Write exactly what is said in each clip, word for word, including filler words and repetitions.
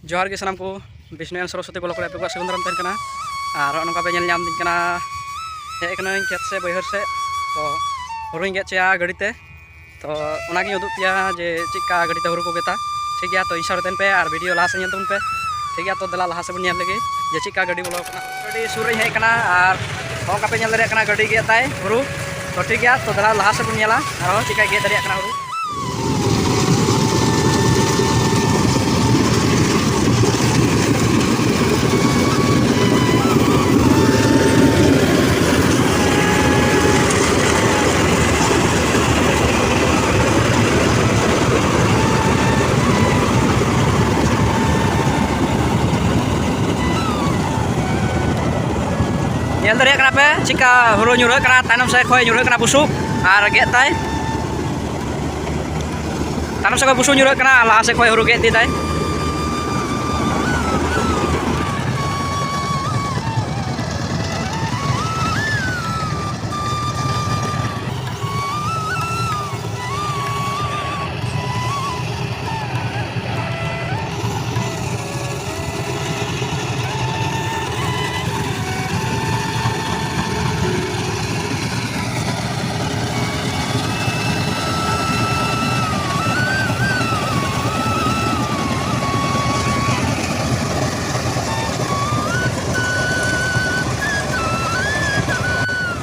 ᱡᱚᱦᱟᱨ ᱜᱮ ᱥᱟᱱᱟᱢ ᱠᱚ, ᱵᱤᱥᱱᱩ ᱮᱱ ᱥᱚᱨᱚᱥᱚᱛᱤ ᱵᱞᱚᱠ ᱨᱮ ᱟᱯᱮ ᱠᱚᱣᱟᱜ ᱥᱟᱹᱜᱩᱱ ᱫᱟᱨᱟᱢ ᱛᱟᱦᱮᱱ ᱠᱟᱱᱟ᱾ ᱟᱨ ᱱᱚᱜᱼᱚ ᱱᱚᱝᱠᱟ ᱯᱮ ᱧᱮᱞ ᱧᱟᱢ ᱫᱤᱧ ᱠᱟᱱᱟ, ᱦᱮᱡ ᱠᱟᱹᱱᱟᱹᱧ ᱠᱷᱮᱛ ᱥᱮ ᱵᱟᱹᱭᱦᱟᱹᱲ ᱥᱮᱫ᱾ ᱛᱚ ᱦᱩᱲᱩᱧ ᱜᱮᱫ ᱦᱚᱪᱚᱭᱟ ᱜᱟᱹᱰᱤ ᱛᱮ᱾ ᱛᱚ ᱚᱱᱟᱜᱤᱧ ᱩᱫᱩᱜ ᱯᱮᱭᱟ ᱡᱮ ᱪᱮᱫ ᱠᱟ ᱜᱟᱹᱰᱤ ᱛᱮ ᱦᱩᱲᱩ ᱠᱚ ᱜᱮᱫᱟ᱾ ᱴᱷᱤᱠ ᱜᱮᱭᱟ, ᱛᱚ ᱤᱧ ᱥᱟᱶ ᱛᱟᱦᱮᱱ ᱯᱮ ᱟᱨ ᱵᱷᱤᱰᱤᱭᱳ ᱞᱟᱦᱟ ᱥᱮᱫ ᱧᱮᱞ ᱛᱟᱵᱚᱱ ᱯᱮ᱾ ᱴᱷᱤᱠ ᱜᱮᱭᱟ, ᱛᱚ ᱫᱮᱞᱟ ᱞᱟᱦᱟ ᱥᱮᱫ ᱵᱚᱱ ᱧᱮᱞ ᱞᱮᱜᱮ ᱡᱮ ᱪᱮᱫ ᱠᱟ ᱜᱟᱹᱰᱤ ᱵᱚᱞᱚ ᱠᱟᱱᱟ᱾ ᱜᱟᱹᱰᱤ ᱥᱩᱨ ᱨᱮᱧ ᱦᱮᱡ ᱠᱟᱱᱟ ᱟᱨ ᱦᱚᱸᱜᱼᱚ ᱱᱚᱝᱠᱟ ᱯᱮ ᱧᱮᱞ ᱫᱟᱲᱮᱭᱟᱜ ᱠᱟᱱᱟ ᱜᱟᱹᱰᱤ ᱜᱮᱫ ᱫᱟᱭ ᱦᱩᱲᱩ᱾ ᱛᱚ ᱴᱷᱤᱠ ᱜᱮᱭᱟ, ᱛᱚ ᱫᱮᱞᱟ ᱞᱟᱦᱟ ᱥᱮᱫ ᱵᱚᱱ ᱧᱮᱞᱟ ᱟᱨᱦᱚᱸ ᱪᱮᱫ ᱠᱟᱭ ᱜᱮᱫ ᱫᱟᱲᱮᱭᱟᱜ ᱠᱟᱱᱟ ᱦᱩᱲᱩ᱾ ᱧᱮᱞ ᱫᱟᱲᱮᱭᱟᱜ ᱠᱟᱱᱟ ᱯᱮ ᱪᱮᱫᱠᱟ ᱦᱩᱲᱩ ᱧᱩᱨᱦᱟᱹᱜ ᱠᱟᱱᱟ, ᱛᱟᱭᱱᱚᱢ ᱥᱮᱫ ᱠᱷᱚᱱ ᱧᱩᱨᱦᱟᱹᱜ ᱠᱟᱱᱟ ᱵᱩᱥᱩᱵ ᱟᱨ ᱜᱮᱫ ᱫᱟᱭ᱾ ᱛᱟᱭᱱᱚᱢ ᱥᱮᱫ ᱠᱷᱚᱱ ᱵᱩᱥᱩᱵ ᱧᱩᱨᱦᱟᱹᱜ ᱠᱟᱱᱟ ᱟᱨ ᱞᱟᱦᱟ ᱥᱮᱫ ᱠᱷᱚᱱ ᱦᱩᱲᱩ ᱜᱮᱫ ᱤᱫᱤᱭᱮᱫᱟᱭ᱾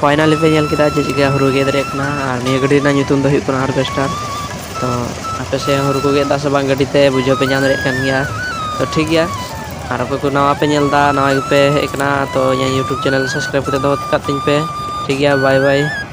ᱯᱷᱟᱭᱱᱟᱞᱤ ᱯᱮ ᱧᱮᱞ ᱠᱮᱫᱟ ᱡᱮ ᱪᱮᱫᱠᱟ ᱦᱩᱲᱩ ᱜᱮᱫ ᱫᱟᱲᱮᱭᱟᱜ ᱠᱟᱱᱟ᱾ ᱟᱨ ᱱᱤᱭᱟᱹ ᱜᱟᱹᱰᱤ ᱨᱮᱱᱟᱜ ᱧᱩᱛᱩᱢ ᱫᱚ ᱦᱩᱭᱩᱜ ᱠᱟᱱᱟ ᱦᱟᱨᱵᱷᱮᱥᱴᱟᱨ᱾ ᱛᱚ ᱟᱯᱮ ᱥᱮᱫ ᱦᱩᱲᱩ ᱠᱚ ᱜᱮᱫ ᱮᱫᱟ ᱥᱮ ᱵᱟᱝ ᱜᱟᱹᱰᱤ ᱛᱮ, ᱵᱩᱡᱷᱟᱹᱣ ᱯᱮ ᱧᱟᱢ ᱫᱟᱲᱮᱭᱟᱜ ᱠᱟᱱ ᱜᱮᱭᱟ᱾ ᱛᱚ ᱴᱷᱤᱠ ᱜᱮᱭᱟ, ᱟᱨ ᱚᱠᱚᱭ ᱠᱚ ᱱᱟᱣᱟ ᱯᱮ ᱧᱮᱞ ᱮᱫᱟ, ᱱᱟᱣᱟ ᱜᱮᱯᱮ ᱦᱮᱡ ᱟᱠᱟᱱᱟ, ᱛᱚ ᱤᱧᱟᱹᱜ YouTube channel subscribe ᱠᱟᱛᱮ ᱫᱚᱦᱚ ᱠᱟᱜ ᱛᱤᱧ ᱯᱮ᱾ ᱴᱷᱤᱠ ᱜᱮᱭᱟ, ᱵᱟᱭ ᱵᱟᱭ᱾